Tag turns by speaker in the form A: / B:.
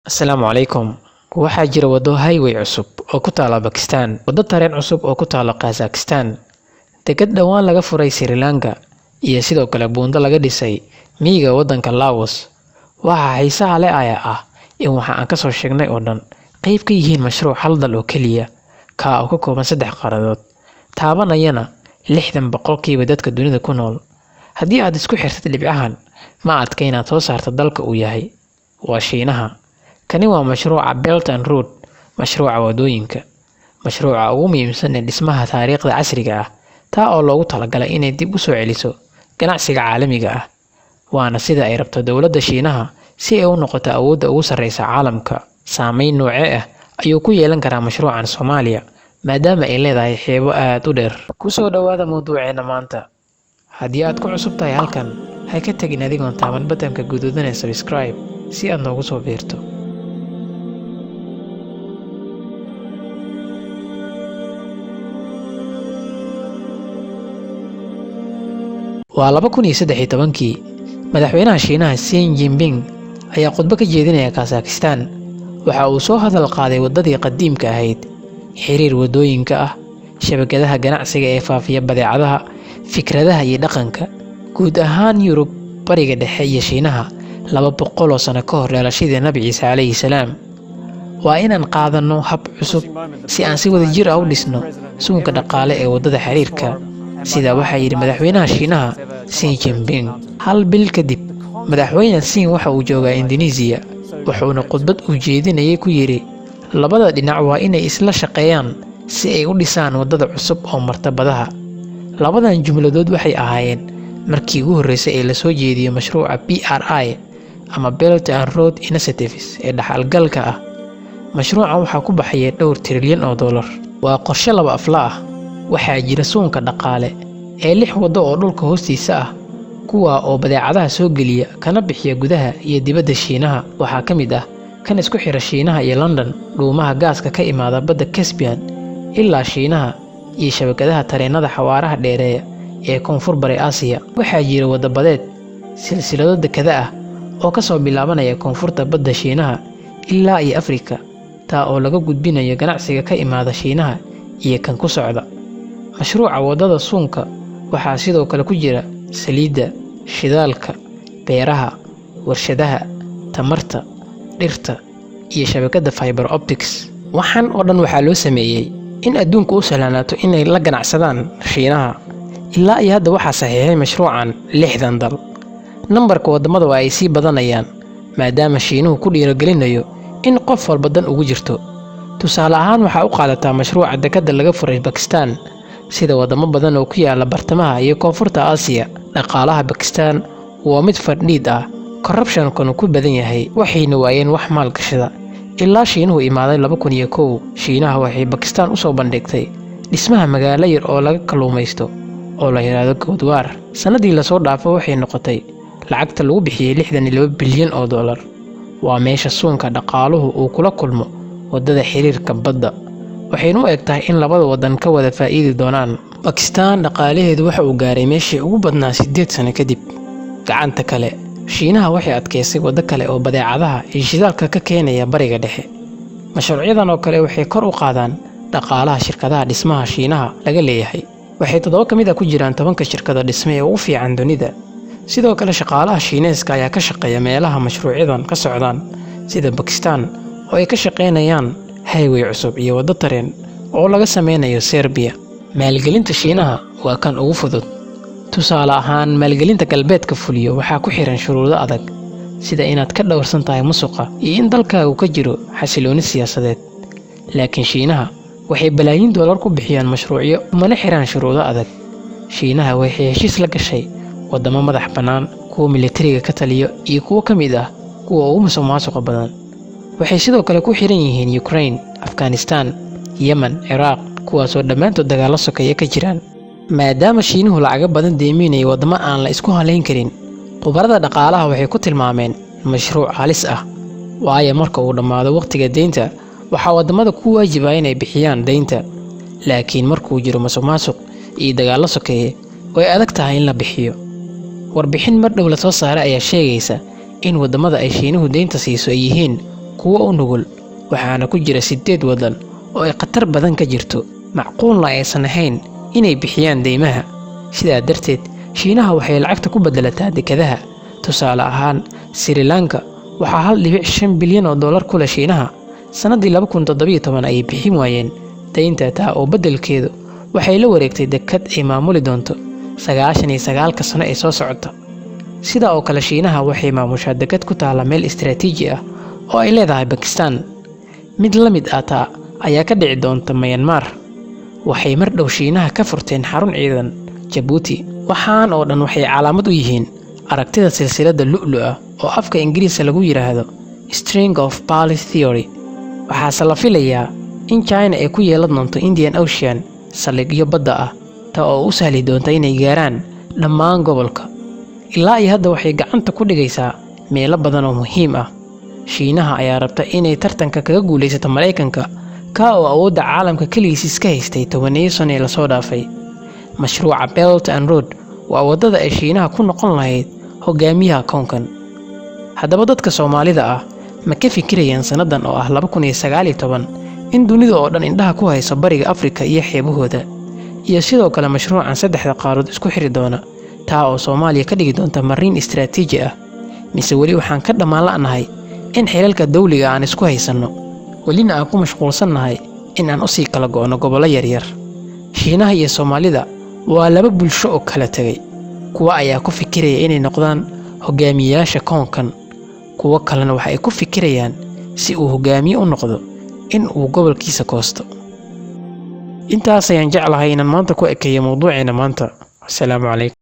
A: Asalaamu calaykum. Waxaa jira waddo highway cusub oo ku taala Bakistaan, waddo tareen cusub oo ku taala Kazakhstan, dekad dhowaan laga furay Sri Lanka, iyo sidoo kale buundo laga dhisay miyiga waddanka Laos. Waxa xiisaha leh ayaa ah in waxa aan kasoo sheegnay oo dhan qayb ka yihiin mashruuc hal dal oo keliya, kaa oo ka kooban 3 qaaradood, taabanayana 60% dadka dunida ku nool. Haddii aad isku xirtid dhibcahan, ma adka inaad soo saarto dalka uu yahay. Waa Shiinaha. Kani waa mashruuca Belt and Road, mashruuca waddooyinka, mashruuca ugu muhiimsan ee dhismaha taariikhda casriga ah, taa oo loogu talagalay inay dib u soo celiso ganacsiga caalamiga ah. Waana sida ay rabto dowladda Shiinaha si ay u noqoto awoodda ugu sarreysa caalamka. Saameyn noocee ah ayuu ku yeelan karaa mashruucan Soomaaliya, maadaama ay leedahay xeebo aad u dheer? Ku soo dhawaada mawduuceena maanta. Haddii aad ku cusub tahay halkan, ha ka tegin adigoon taaban badhanka guduudan ee subscribe si aad noogu soo biirto. Waa 2013-kii, madaxweynaha Shiinaha Xi Jinping ayaa khudbo ka jeedinaya Kazakhstan. Waxa uu soo hadal qaaday waddadii qadiimka ahayd, xiriir waddooyinka ah, shabakadaha ganacsiga ee faafiya badeecadaha, fikradaha iyo dhaqanka. Guud ahaan Yurub, Bariga Dhexe iyo Shiinaha 200 oo sano ka hor dhalashadii Nabi Ciise calayhi salaam. Waa inaan qaadanno hab cusub si aan si wadajir ah u dhisno suunka dhaqaale ee waddada xiriirka. Sidaa waxaa yidhi madaxweynaha Shiinaha Xi Jinping. Hal bil kadib, madaxweyne Xi waxa uu joogaa Indonesia, wuxuuna khudbad uu jeedinayay ku yidhi labada dhinac waa inay isla shaqeeyaan si ay u dhisaan waddada cusub oo marta badaha. Labadan jumladood waxay ahaayeen markii ugu horreysay ee lasoo jeediyo mashruuca BRI ama Belt and Road Initiatives ee dhaxalgalka ah. Mashruucan waxaa ku baxaya dhowr trilyan oo dollar. Waa qorshe laba afla ah. Waxaa jira suunka dhaqaale ee 6 waddo oo dhulka hoostiisa ah, kuwa oo badeecadaha soo geliya kana bixiya gudaha iyo dibadda Shiinaha. Waxaa ka mid ah kan isku xira Shiinaha iyo London, dhuumaha gaaska ka imaada badda Caspian ilaa Shiinaha, iyo shabakadaha tareennada xawaaraha dheereeya ee koonfur bari Aasiya. Waxaa jira waddo badeed, silsilado dekada ah oo ka soo bilaabanaya koonfurta badda Shiinaha ilaa iyo Afrika, taa oo laga gudbinayo ganacsiga ka imaada Shiinaha iyo kan ku socda. Mashruuca waddada suunka waxaa sidoo kale ku jira saliidda, shidaalka, beeraha, warshadaha, tamarta, dhirta iyo shabakadda fiber optics. Waxaan oo dhan waxaa loo sameeyey in adduunku u sahlanaato inay la ganacsadaan Shiinaha. Ilaa iyo hadda waxaa saxiixay mashruucan 60 dal. Nambarka waddamada waa ay sii badanayaan, maadaama Shiinuhu ku dhiirigelinayo in qof walba dan ugu jirto. Tusaale ahaan, waxaa u qaadataa mashruuca dekadda laga furay Bakistaan, sida waddamo badan oo ku yaala bartamaha iyo koonfurta Aasiya. Dhaqaalaha Bakistaan waa mid fadhiid ah, korrubshankuna ku badan yahay, waxayna waayeen wax maalgashada. Ilaa Shiinuhu imaaday 2001, Shiinaha waxay Bakistaan u soo bandhigtay dhismaha magaalo yar oo laga kalluumaysto oo la yidhaahdo Gwadar. Sanadii lasoo dhaafo waxay noqotay lacagta lagu bixiyey 62 bilyan oo dollar. Waa meesha suunka dhaqaaluhu uu kula kulmo waddada xiriirka badda. Waxayna u eg tahay in labada waddan ka wada faa'iidi doonaan. Bakistaan dhaqaalaheedu waxa uu gaaray meeshii ugu badnaa 8 sano kadib. Gacanta kale, Shiinaha waxay adkeysay waddo kale oo badeecadaha iyo shidaalka ka keenaya Bariga Dhexe. Mashruucyadan oo kale waxay kor u qaadaan dhaqaalaha shirkadaha dhismaha Shiinaha laga leeyahay. Waxay 7 ka mid ah ku jiraan 10-ka shirkado dhisme ee ugu fiican dunida. Sidoo kale, shaqaalaha Shiineeska ayaa ka shaqeeya meelaha mashruucyadan ka socdaan, sida Bakistaan oo ay ka shaqeynayaan highway cusub iyo waddo tareen oo laga sameynayo Serbiya. Maalgelinta Shiinaha waa kan ugu fudud. Tusaale ahaan, maalgelinta galbeedka fuliyo waxaa ku xiran shuruudo adag, sida inaad ka dhowrsan tahay musuqa iyo in dalkaagu ka jiro xasilooni siyaasadeed. Laakiin Shiinaha waxay balaayiin dollar ku bixiyaan mashruucyo, mana xiraan shuruudo adag. Shiinaha waxay heshiis la gashay waddamo madax bannaan, kuwa militariga ka taliya iyo kuwo ka mid ah kuwa ugu musuqmaasuqa badan. Waxay sidoo kale ku xiran yihiin Ukraine, Afghanistan, Yemen, Ciraaq, kuwaasoo dhammaantood dagaallo sokeeye ka jiraan. Maadaama Shiinuhu lacago badan deeminayo waddamo aan la isku halayn karin, khubarada dhaqaalaha waxay ku tilmaameen mashruuc halis ah. Waayo, marka uu dhammaado waqtiga deynta, waxaa waddamada ku waajiba inay bixiyaan deynta. Laakiin markuu jiro musuqmaasuq iyo dagaallo sokeeye, way adag tahay in la bixiyo. Warbixin mar dhow la soo saaray ayaa sheegaysa in waddamada ay Shiinuhu deynta siiso ay yihiin Kuwo u nugul, waxaana ku jira 8 waddan oo ay khatar badan ka jirto, macquulna aysan ahayn inay bixiyaan deymaha. Sidaa darteed, Shiinaha waxay lacagta ku bedelataa dekedaha. Tusaale ahaan, Sri Lanka waxaa $1.5 bilyan oo dollar ku leh Shiinaha. Sannaddii 2017 ayay bixin waayeen deynta, taa oo beddelkeedu waxay la wareegtay dekad ay maamuli doonto 99-ka sano ee soo socota. Sidaa oo kale, Shiinaha waxay maamushaa dekad ku taalla meel istiraatiiji ah oo ay leedahay Bakistaan. Mid la mid ah taa ayaa ka dhici doonta Myanmar. Waxay mar dhow Shiinaha ka furteen xarun ciidan Jabuuti. Waxaan oo dhan waxay calaamad u yihiin aragtida silsiladda lu'lu'a oo afka Ingiriiska lagu yidhaahdo String of Pearls Theory. Waxaase la filayaa in China ay ku yeelan doonto Indian Ocean saldhigyo badda ah, taa oo u sahli doonta inay gaaraan dhammaan gobolka. Ilaa iyo hadda waxay gacanta ku dhigaysaa meelo badan oo muhiim ah. Shiinaha ayaa rabta inay tartanka kaga guulaysato Maraykanka, kaa oo awoodda caalamka keligiis iska haystay tobaneeyo sano ee lasoo dhaafay. Mashruuca Belt and Road waa waddada ay Shiinaha ku noqon lahayd hogaamiyaha koonkan. Haddaba, dadka Soomaalida ah ma ka fikirayaan sannadan oo ah 2019 in dunida oo dhan indhaha ku hayso Bariga Afrika iyo xeebahooda, iyo sidoo kale mashruucan saddexda qaarood isku xiri doona, taa oo Soomaaliya ka dhigi doonta mariin istiraatiiji ah? Mise weli waxaan ka dhammaan la'nahay in xilalka dawliga aan isku haysanno, welina aan ku mashquulsannahay in aan usii kala go'no gobollo yaryar? Shiinaha iyo Soomaalida waa laba bulsho oo kala tegay. Kuwa ayaa ku fikiraya inay noqdaan hogaamiyeyaasha koonkan, kuwo kalena waxa ay ku fikirayaan si uu hogaamiye u noqdo in uu gobolkiisa koosto. Intaas ayaan jeclahay inaan maanta ku ekeeyo mowduuceena maanta. Asalaamu calaykum.